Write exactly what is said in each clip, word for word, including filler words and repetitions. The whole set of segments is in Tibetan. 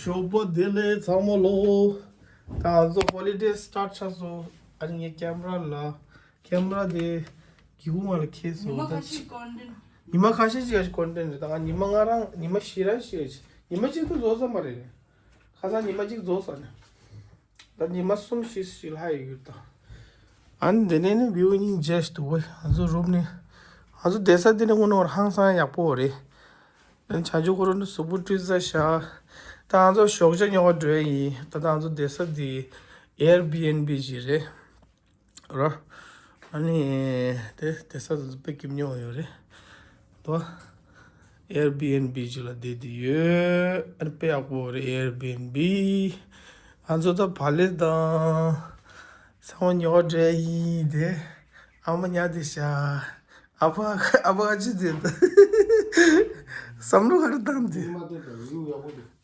གྲོགས་པོ་བདེ་ལེགས་ཚང་མ་ལོ། ད་ང་ཚོ་ཧོ་ལི་ཌེ་སི་ཊར་ཊི་ཆགས་སོང་། ཨ་ནི་ངའི་ཀེམ་ར་ལ་ཀེམ་ར་དེ་སྒེའུ་ཁུང་ལ་ཁེལ་སོང་། ཉི་མ་ད་ཁ་ཤས་ཀོན་ཊེན། ཉི་མ་ཁ་ཤས་ཅིག་ཀོན་ཊེན་རེད། ད་ང་ཉི་མ་ལྔ་རང་ཉི་མ་བཞི་རང་ཞིག་ཉི་མ་གཅིག་ཏུ་རྫོགས་ས་མ་རེད། ཁ་སང་ཉི་མ་གཅིག་རྫོགས་ས་ནས། ད་ཉི་མ་གསུམ་བཞི་ཞིག་ལྷག་ཡོད་ཀྱི་རེད་ད། ཨ་ནི་འདི་ནས་ནི་བིའུ་སྙིང་རྗེ་ཞིག་འདུག་གས། ང་ཚོ་རུམ་ནས་ང་ཚོ་བསྡད་ས་འདི་ནས་དངོས་གནས་ཧང་སང་ཡག་པོ་རེད། ཨ་ནི་བྱང་ཆུབ་ཁོ་རང་ནི་གཟུགས་པོ་བཀྲུས་ས་བཞག་ད་ང་ཚོ་ཞོགས་ཇ་ཉོ་ག་འགྲོ་ཡ་ཡིན། ད་ད་ང་ཚོ་བསྡད་ས་འདི་ཨེར་བི་ཨེན་བི་ཞིག་རེད། ར། ཨ་ནི། དེ་དེ་ས་དེ་ཚོ་དཔེ་སྐྱིད་ཉོ་ཡོད་རེད། དོ། ཨེར་བི་ཨེན་བི་ཅིག་ལ་བསྡད་དེ་ཡོད། ཨ་ནི་དཔེ་ཡག་པོ་རེད་ཨེར་བི་ཨེན་བི། ང་ཚོ་ད་བག་ལེབ་དང་། ཚང་མ་ཉོ་འདྲ་ཡིན་དེ། ཨ་མ་ཉལ་དེ་ཤ། ཨ་ཕ་ཨ་ཕ་ཨ་ཅི་དེ། བསམ་བློ་ག་རེ་བཏང་དེ།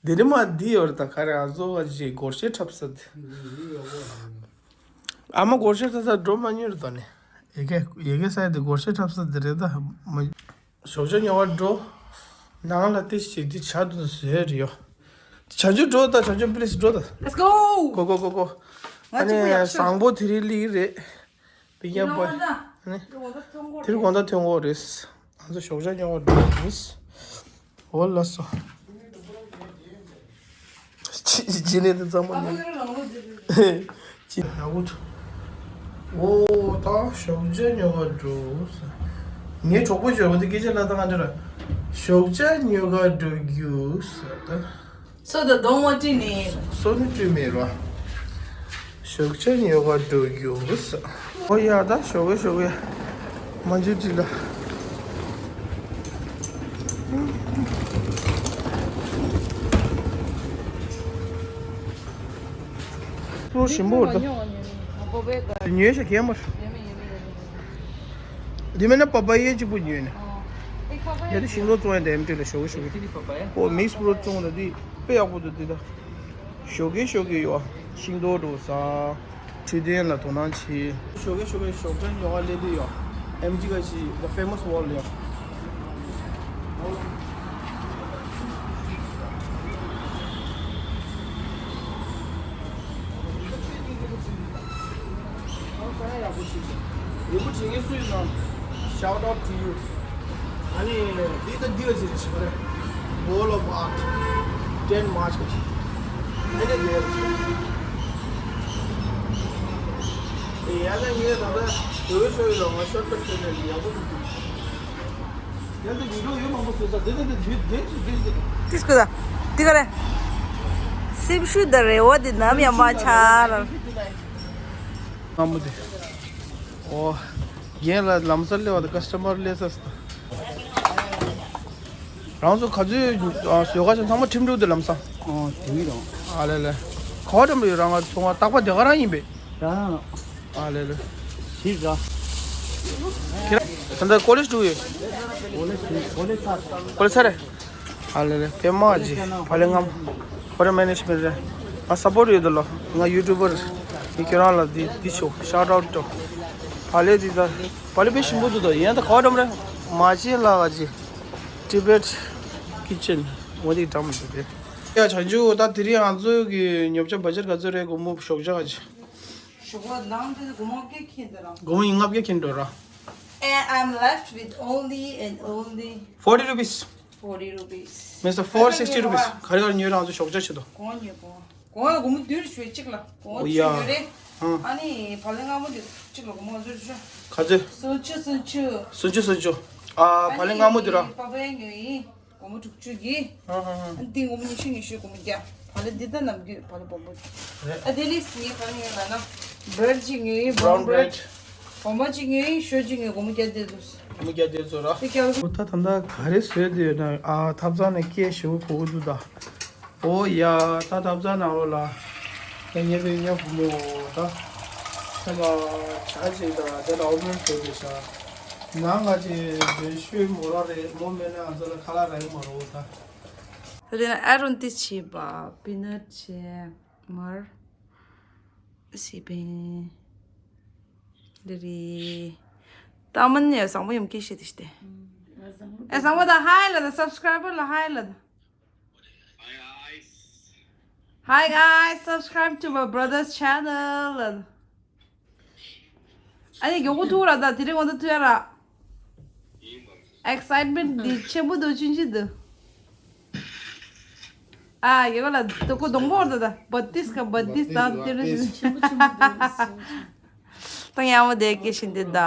དེ་རིང་མ་འདི་ཡོད་རེད་ད། ག་རེ་ཨ་ཟོ་བ་ཅིག་སྒོར་གཞས་འཁྲབ་ས་དེ། ཨ་མ་སྒོར་གཞས་འཁྲབ་ས་འགྲོ་མ་མྱོང་རེད་ད་ནི། ཡ་གི་ཡ་གི་ས་ཡ་དེ་སྒོར་གཞས་འཁྲབ་ས་དེ་རེད་ད། མ། ཞོགས་ཇ་ཉོ་བར་འགྲོ། ནང་ལ་ཏི་ཞིག་འདི་ཆ་དུ་ཟོས་རེད་ཡོ། བྱང་ཆུབ་འགྲོ་ད། བྱང་ཆུབ་པི་ལི་སི་འགྲོ་ད། Let's go. གོ་གོ་གོ་གོ། ང་ཨ་ནི་གཅིག་པུ་ཡག་ཤོས། བཟང་པོ་དེ་རིང་ལིག་རེད། པི་ཡ་པ། ཨ་ནི། དེ་རིང་དགོང་དག་ཐོན་གོ་རེད། ང་ཚོ་ཞོགས་ཇ་ཉོ་བར་འགྲོ་ཡིན། འོ་ལགས་སོ། ཅི་ཅི་ནས་དེ་ཚང་མ་ཉོ། ཅི་ཡག་པོ་འདུག་འོ་ད་ཞོགས་ཇ་ཉོ་བར་འགྲོ། ངའི་གྲོགས་པོ་ཞོགས་པོ་དེ་སྐད་ཆ་ལ་ད་ང་འདྲ་ཞོགས་ཇ་ཉོ་གར་འགྲོ་རྒྱུ་ཟེར་ད། སོ་ད་གདོང་མ་བཀྲུས་ནས། སོ་ནི་བཀྲུས་མེད་ར། ཞོགས་ཇ་ཉོ་གར་འགྲོ་རྒྱུ་ཟེར། ཨོ་ཡ་ད་ཞོགས་པ་ཞོགས་པ། མ་འཇུ་དྲི་ལ། ལོ་ཞིམ་པོ་རེད་ད། ཉོས་ཤག་གད་མར། འདི་མིན་ན་པ་པ་ཡའི་གཅིག་པུ་ཉོས་ནས། ཡ་དེ་ཤིང་ཏོག་བཙོང་ཡ་དེ་ཨེམ་ཊི་ལ་ཞོགས་ཀས་ཞོགས་ཀས། ཨོ་མིག་སི་ཕུ་རུ་ཊི་བཙོང་ད་དེ་དཔེ་ཡག་པོ་འདུག་དེ་ད། ཞོགས་ཀས་ཞོགས་ཀས་ཡོད་ཨ། ཤིང་ཏོག་འགྲོ་ས། དྲི་ལྡན་ལ་དོ་སྣང་བྱེད། ཞོགས་ཀས་ཞོགས་ཀས་ཞོགས་ཇ་ཉོ་ག་སླེབས་དུས་ཡོད། ཨེམ་ཆི་ག་ཞིག་The Famous World ཡོད། Shout out to you. ཨ་ནི་འདི་ད་འདི་བ་ཟེར་ཞིག་རེད། Wall of Art. Ten March ག་ཞིག་ཨ་ནི་འདི་བ་ཟེར། ཨེ་ཡ་ད་ངས་ད་ལྟ་བོད་ཤོར་ཡོད་ང་ཤོར་ཏག་ཏག་ནས་ཡག་པོ་འདུག་ཡ་ད་ཡིན་འགྲོ་ཡོད་མང་པོ་བཟོས་ས་འདི་ད་འདི་འདི་འདི་འདི་འདི། ཏིས་ཀུ་ད་འདི་ག་རེ། སེམས་ཤུགས་དང་རེ་བ་འདི་ནམ་ཡང་མ་ཆག་ར། སྔ་མོ་དེ། ཨོ། རྒན་ལགས་ལམ་སང་སླེབས་པ་དང་ཀ་སི་ཊ་མར་སླེབས་ས་སོང་། རང་ཚོ་ག་ཚོད་ཨ་བཟོས་ག་ཚོད་ཚང་མ་ཁྲིམས་འགྲོ་དུས་ལམ་སང་། ཨོ་དེ་རང་། ཨ་ལེ་ལེ། ག་བ་འགྲམ་རེད་རང་ང་ཚོ་ང་རྟག་པ་དེ་ག་རང་ཡིན་པས། རང་། ཨ་ལེ་ལེ། ཞིག་ར། ཁྱེད་རང་ད་ལྟ་ཀོ་ལེཇ་འགྲོ་ཡོད། ཀོ་ལེཇ་ཀོ་ལེཇ་ཚར། ཀོ་ལེཇ་ཚར་རེད། ཨ་ལེ་ལེ་པད་མ་ཇི་བ་ལེ་ངམ། ཧོ་ཊེལ་མེ་ནེཇ་མེན་ཊི་རེད། ང་སཔོར་ཊི་ཡོད་དོ་ལོ། ང་ཡུ་ཊུ་བར། ངས་ཁྱོད་རང་ལ་འདི་འདི་ཆོག་ཤོ་ཊི་ཨའུཊ་ཏོ། བ་ལེ་འདི་ད། བ་ལེ་དཔེ་ཞིམ་པོ་འདུག་དོ་ཡན་ད་ག་བ་འགྲམ་རེད། མ་ཅི་ལ་ག་ཅི། Tibet Kitchen འོ་འདི་འགྲམ་འདུག་དེ། ཡ་བྱང་ཆུབ་ད་དེ་རིང་ང་ཚོ་གི་ཉོ་ཆ་བ་ཇེཊ་ག་ཚོད་རེད། དགོང་མོ་ཞོགས་ཇ་ག་ཅི། ཞོགས་པ་ནང་དུ་སྒོར་མོ་བརྒྱ་ཁྱེར་འདུག་ར། སྒོར་མོ་ཡིན་ལྔ་བརྒྱ་ཁྱེར་འགྲོ་ར། And I'm left with only and only forty rupees. Forty rupees. Means the four sixty rupees. ག་རེ་ག་རེ་ཉོས་རང་ཚོ་ཞོགས་ཇ་བྱེད་དོ། གོང་ཉོས་གོང་། གོང་ལ་སྒོར་མོ་བདུན་ཞུ་གཅིག་ལ། གོང་ཨོ་ཡ། ཆུ་ཉོས་རེད། ཧང་། ཨ་ནི་བ་ལེ་མངར་མོ་འདི་གཅིག་ལ་སྒོར་མོ་ཟུར་ཆུ། ག་ཚོད། སུམ་ཅུ་སུམ་ཅུ། སུམ་ཅུ་སུམ་ཅུ། ཨ་བ་ལེ་མངར་མོ་འདི་ར། པ་པའི་ཉོས་ཡིན། སྒོར་མོ་དྲུག་ཅུ་གི། ཧང་ཧང་ཧང་། ཨ་འདི་སྒོར་མོ་ཉི་ཤུ་ཉི་ཤུ་སྒོར་མོ་བརྒྱ། བ་ལེ་འདི་ད་ནམ་རྒྱུན་བ་ལེ་སྦོམ་པོ། རེད། ཨ་དེ་ལིས་ངས་ག་རེ་ཉོས་ལབ་ན། བྷེར་ཌི་ཅིག་ཉོས་ཡིན། Brown brown bread bread། གོང་མ་གཅིག་ཉོས་ཡིན། ཞོ་གཅིག་ཉོས། སྒོར་མོ་བརྒྱ་དེ་ཚོ། སྒོར་མོ་བརྒྱ་དེ་ཚོ་ར། དེ་བརྒྱ་ལ། ཨོ་ད་ད་ལྟ་ག་རེ་བཟོས་བསྡད་ཡོད་ན། ཨ་ཐབ་ཚང་ནས་སྐད་ཞེ་པོ་གོ་གི་འདུག་ད། ཨོ་ཡ་ད་ཐབ་ཚང་ནང་ལོགས་ལ། ད་ངའི་པའི་ཉ་བུ་མོ་ད། ཚེ་མ་ཇ་ཅིག་དང་དེ་ལ་ཨོ་མོལ་བཟོས་བསྡད་ཤག་ནང་ང་ཅིག་བེ་ཤོའི་མོ་ར་རེད། མོ་མེད་ན་ང་ཚོ་ལ་ཁ་ལག་རག་གི་མ་རེད་ད། ད་དེ་ན་ཨ་རོན་ཏི་བྱས་པ། པི་ནཊ་བྱས། མར། སི་པན། ལི་རི། ཏ་མན་ཡ་བཟང་པོ་ཡོང་གི་ཤི་དི་ཤི་དེ། ཨེ་བཟང་པོ་ད་ཧའི་ལ་ད། སབ་སི་ཀ་རའི་བར་ལ་ཧའི་ལ་ད། Hi guys, subscribe to my brother's channel. ཨ་ནི་མགྱོགས་པོ་ཐུག་ར་ད་དེ་རིང་ང་ཚོ་ཐུག་ཡ་ར། Excitement འདི་ཆེན་པོ་འདུག་ཆུང་ཆུང་འདུག་ཨ་ཡོད་ལ་དུ་ཀོ་གདོང་པོ་འོར་ད་ད་བ་ཏིས་ཀ་བ་ཏིས་ད་དེ་རིང་ཆེན་པོ་ཆེན་པོ་འདུག་ཏང་ཡག་པོ་བསྡད་ཀྱི་ཤིན་ཏེ་ད་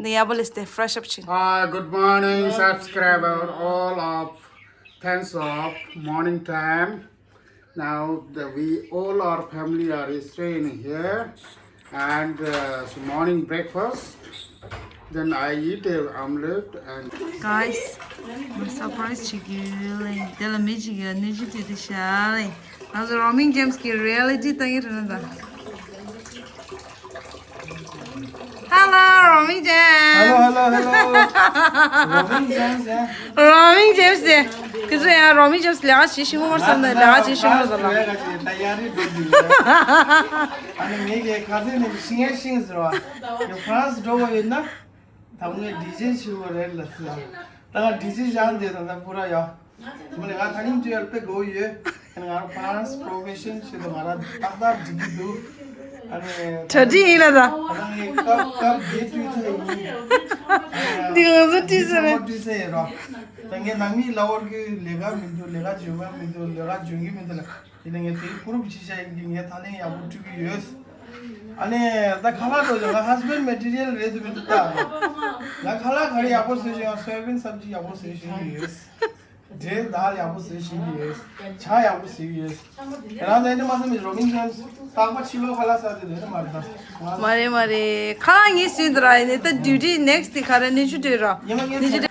ནི་ཡག་པོ་ལས་ཏེ་fresh up ཆིན། Hi, good morning, subscriber, all of thanks of morning time. Now the, we all our family are staying here, and uh, so morning breakfast. Then I eat a omelette and guys, my surprise chicken really. Tell me chicken, need you to the share. How's the Roaming James ki reality thing it another? Hello, Roaming James. Hello, hello, hello. Roaming James, yeah. Roaming James de. Kizaya Roaming James la chi shi mo san la chi shi mo la. Tayari do di. Ani me ge kaze ne shinge shin zro. Yo France do wo na. Tamne D J shi wo re la. Ta D J jan de ta pura ya. ང་ལ་ང་ཐ་ནིང་ཏུ་ཡལ་པེ་གོ་ཡོད། ང་ལ་ཕ་རན་སི་པོ་རོ་ཕེ་ཤན་ཞིག་ཏུ་ང་ལ་ཏག་ཏག་འགྲིག་གི་འདུག་ཨ་ནི་གྲ་སྒྲིག་ཡིན་ལ་ད། ང་ངས་སྐབས་སྐབས་བརྒྱད་བཏུས་ཚེ་ཡིན། འདི་ང་ཚོ་བཏུས་ཚེ་རེད། བཏུས་ཚེ་ཡིན་རོ། ད་ངས་ནང་མི་ལ་འོར་གི་ལས་ཀ་མི་འདུག་ལས་ཀ་འཇོན་ག་མི་འདུག་ལས་ཀ་འཇོན་གི་མི་འདུག་ལ། ཡིན་ན་ངས་དེའི་ཀུ་རུབ་ཅིག་བྱ་ཡིན་གི་ངས་ད་ལན་ཡག་པོ་སྤྲོད་གི་ཡོད། ཨ་ནི་ད་ཁ་ལག་འགྲོ་ཡོད་ང་ཧས་བྷེན་མེ་ཊི་རི་ཡལ་རེད་འདུག་མི་འདུག་ད། ང་ཁ་ལག་ག་རེ་ཡག་པོ་བཟོས་ཤིང་ཡང་སོ་ཡ་བིན་སབ་ཇི་ཡག་པོ་བཟོས་ཤིང་ཡོད། འབྲས་དང་ཡག་པོ་བཟོས་ཤིང་གི་ཡོད། ཇ་ཡག་པོ་བཟོས་ཡོད། རང་ཚོ་ཨེ་འདྲ་མ་བཟོས་མི་རོ་མིན་ཇེམ་སི་རྟག་པ་ཕྱི་ལོགས་ཁ་ལག་ཟ་དེ་འདྲ་མ་རེད་ད། མ་རེད་མ་རེད་ཁ་ལག་ངས་བཟོས་འདི་ར་ཡིན་ནི་ད་ཌིའུ་ཊི་ནེག་སི་དེ་ག་རེ་ནི་ཆུ་དྲོས་ར་ཉི་མ་ངས་ནི་ཆུ་དྲོས།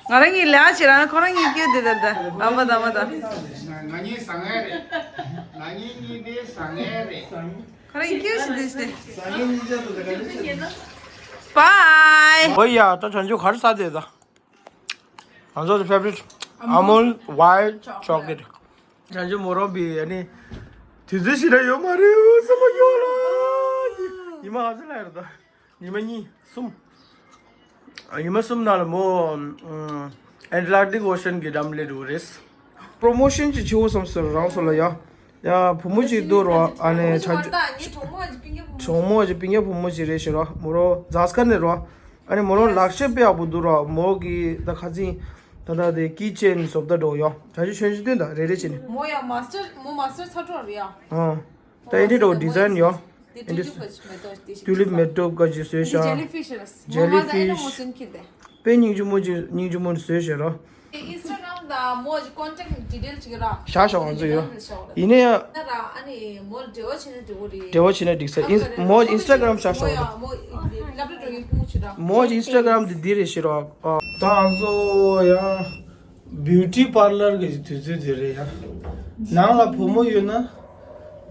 ང་རང་གིས་ལས་བྱེད་རང་ཁོ་རང་གིས་སྐྱོ་དེ་ལྟར་ད་ཨ་མ་ད་ཨ་མ་ད། ང་གཉིས་ཟ་ངེས་རེད། ང་གཉིས་གཉིས་དེ་ཟ་ངེས་རེད། ཁོ་རང་གིས་སྐྱོ་ཞིག་དེ་ཞིག་དེ། ཟ་ངེས་གཉིས་ཆ་དུ་ད་ག་རེ་བྱེད། Bye. ཨོ་ཡ་ད་བྱང་ཆུབ་ག་རེ་ཟ་དེ་ད། ང་ཚོ་གི་favorite Amul white chocolate. བྱང་ཆུབ་མོ་རང་པི་ཨ་ནི་དུས་ཚོད་ཞིག་ར་ཡོད་མ་རེད་བསམ་པ་ཡོད་ལ། ཉི་མ་ག་ཚོད་ལ་ཡོད་ད། ཉི་མ་གཉིས་གསུམ། ཉི་མ་གསུམ་ནང་ལ་མོ་Atlantic Ocean གི་འགྲམ་སླེབས་འགྲོ་གི་རེད། པོ་རོ་མོ་ཤན་ཅིག་བྱེད་འོ་བསམ་སོང་རང་སོ་ལ་ཡ། ཡ་བུ་མོ་ཅིག་འདུག་རོ་ཨ་ནི་ཆ་གྲོགས་མོ་ཅིག་སྤུན་ཀྱག་བུ་མོ་ཅིག་རེད་ཤི་རོ་མོ་རོ་ཛ་སི་ཀར་ནས་རོ། ཨ་ནི་མོ་རོ་ལག་ཤེས་དཔེ་ཡག་པོ་འདུག་རོ་མོ་གི་ད་ཁ་ཚིག་ད་ད་དེ་ཀི་ཅེན་བཟོ་ལྟ་འགྲོ་ཡོ། བྱ་ཞིག་ཆོས་ཞིག་སྟོན་ད་རེ་རེ་བྱེད་ནས། མོ་ཡ་མ་སི་ཊར་མོ་མ་སི་ཊར་ཚ་གྲོགས་རེད་ཡ། ཨ། ད་ཨེ་འདྲི་འགྲོ་ཌི་ཛའིན་ཡོ། ཨེ་འདྲི་ཊུ་ལིབ་མེ་ཊོབ་ག་ཅིག་བཟོས་ཤག་ཇེ་ལི་ཕིཤ་ར། ཇེ་ལི་ཕིཤ། དཔེ་སྙིང་རྗེ་མོ་ཅིག་སྙིང་རྗེ་མོ་བཟོས་ཤག་ར། ཨིན་སི་ཊ་གྷ་རམ་དང་མོ་ཀོན་ཊེག་ཌི་ཊེལ་ཅིག་ར། བཞག་ཤག་ང་ཚོ་ཡོ། ཡིན་ནའི་ཡ། ན་ར་ཨ་ནི་མོ་ལ་འབྲེལ་བ་བྱེད་ན་འགྲིག་གི་རེད། འབྲེལ་བ་བྱེད་ན་འགྲིག་ས་ཨིན་མོ་ཨིན་སི་ཊ་གྷ་རམ་བཞག་ཤག་ང་ཚོ། མོ་ལབ་ཏུ་འགྲོ་མཁན་སྤུན་ཅིག་ར། མོ་ཨིན་སི་ཊ་གྷ་རམ་དེ་འདི་རེད་ཤི་ར། ད་ང་ཚོ་ཡ། བིའུ་ཊི་པར་ལར་གྱི་དུས་ཚོད་དེ་རེད་ཡ། ནང་ལ་བུ་མོ་ཡོད་ན།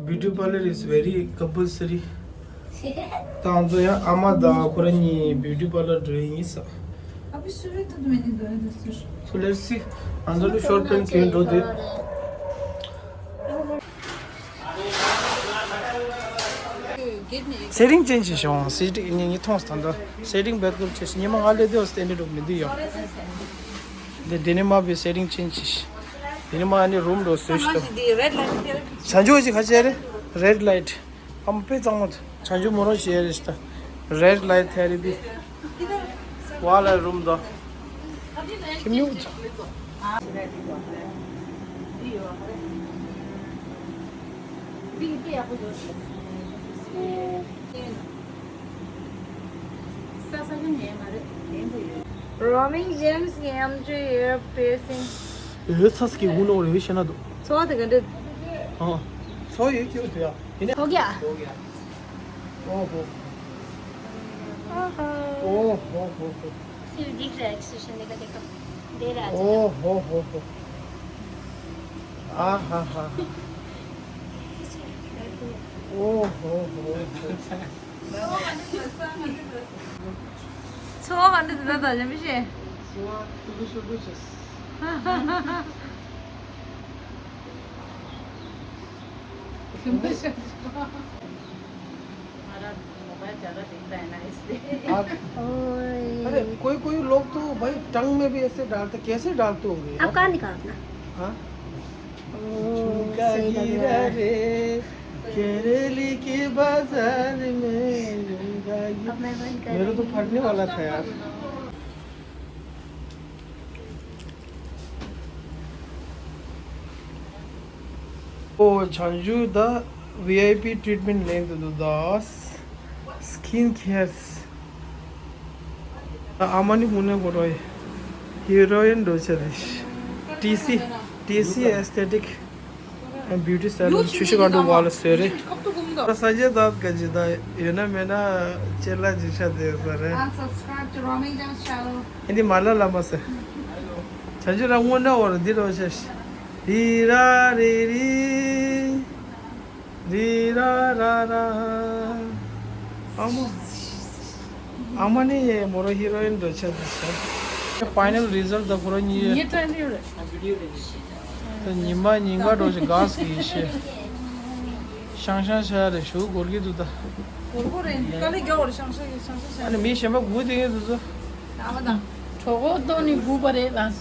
Beauty parlour is very compulsory. ད་ང་ཚོ་ཡང་ཨ་མ་དང་ཁོ་རང་གཉིས་བིའུ་ཊི་པར་ལར་འགྲོ་ཡི་ཡིན་ས། So let's see. ང་ཚོ་ལ་ཤོར་ཊེམ་གྱོན་འགྲོ་དེ། སེ་ཊིང་ཅེན་ཇི་བྱུང་། སེ་ཊིང་ངས་མཐོང་སྟངས་དང་སེ་ཊིང་བེད་སྐོར་བྱས་ཉི་མ་ང་ལས་དེ་བ་སྟེ་འདི་འགྲོ་མི་འདི་ཡོད། འདི་འདི་ནས་མ་བི་སེ་ཊིང་ཅེན་ཇི་བྱས། འདི་ནས་མ་ནི་རུམ་འགྲོ་བཟོས་ཤི་ཏོ། བྱང་ཆུབ་ཅི་ཁ་ཆེ་རེད། རེཌ་ལའིཊ། ཨམ་པེ་གཙང་མ་བྱང་ཆུབ་མོ་རང་ཞེ་རེད་ཤི་ཏོ། རེཌ་ལའིཊ་ཐེ་རེ་པི། ཝ་ལ་རུམ་དོ། ཁྱིམ་ཉུང་། Roaming James གི་ཡམ་ཆུ་ཡོད་པེ་སིང་། ཡོད་ཚ་སི་གི་དགུ་ནོ་རེ་བའི་ཤེ་ན་དུ། ཚོ་དེ་ག་འདྲ། ཨ། ཚོ་ཡོད་ཀྱི་ཡོད་དུ་ཡ། ཡིན་ན། ཚོ་ག་ཡ། ཨོ་ཧོ། ཨ་ཧ། ཨོ་ཧོ་ཧོ་ཧོ། སིལ་འདི་རེད་སི་ཤན་འདི་ག་འདི་ག་འདི་རེད། ཨོ་ཧོ་ཧོ་ཧོ། ཨ་ཧ་ཧ་ཧ། ཨོ་ཧོ་ཧོ་ཧོ། ཚོ་ག་འདི་འདི་ད་ཡང་མི་ཤེས། ཚོ་ཏུ་ལུ་ཤུ་ལུ་ཅེས། ཁྱིམ་པ་ཤ། हमारा मोबाइल ज़्यादा देखता है ना, इसलिए। हाँ। ओए। अरे, कोई कोई लोग तो भाई टंग में भी ऐसे डालते, कैसे डालते होंगे यार? आप कहाँ निकालना? हाँ? झुमका गिरा रे केरली के बाजार में झुमका गिरा। मेरा तो फटने वाला था यार। ཨོ་བྱང་ཆུབ་ད་ཝི་ཨའི་པི་ཊི་རི་ཊི་མེན་ཊི་ལེན་དུ་འདུག་ད། སི་ཀིན་ཁེར། ཨ་མ་ནི་ཧུ་ནེ་གོ་རོ་ཧི་རོ་ཡིན་འགྲོ་ཆ་དེ། ཊི་སི། ཊི་སི་ཨེ་སི་ཐེ་ཊིག་བྷིའུ་ཊི་སེ་ལོན། ཆུ་ཤི་ག་འགྲོ་བ་ལ་སོས་རེད། ས་ཆ་ད་ག་ཅི་ད་ཡོད་ན་མེད་ན་ཅེ་ལ་ཇི་ཤ་དེ་ས་རེད། And subscribe to Romy Jones channel. ཨེ་འདི་མ་ལ་ལ་མ་ཟེར། བྱང་ཆུབ་ར་དངོས་གནས་འོ་ར་འདི་རོ་ཤ་ཤ། རི་ར་རི་རི། རི་ར་ར་ར། ཨ་མ། ཨ་མ་ནི་མོ་རོ་ཧི་རོ་ཡིན་འགྲོ་ཆ་འདི་ཆ། ཕའི་ནལ་རི་ཛལ་ཊི་ད་ཁོ་ར་གཉིས། ངའི་ཏྲ་ནི་རེད། ད་ཉི་མ་ཉིན་ག་འགྲོ་ཆ་ག་སི་གི་ཤེ། ཤང་ཤང་ཤ་རེ་ཞུ་སྒོར་གི་འདུག་ད། སྒོར་སྒོར་རེད། དཀའ་ལས་རྒྱག་བར་ཤང་ཤང་གི་ཤང་ཤང་ཤ། ཨ་ནི་མི་གཞན་པ་སྒུག་དེ་གི་འདུག་ཚོ། ཨ་མ་དང་། གྲོད་ཁོག་ལྟོགས་ནི་སྒུག་པ་རེད་ལགས།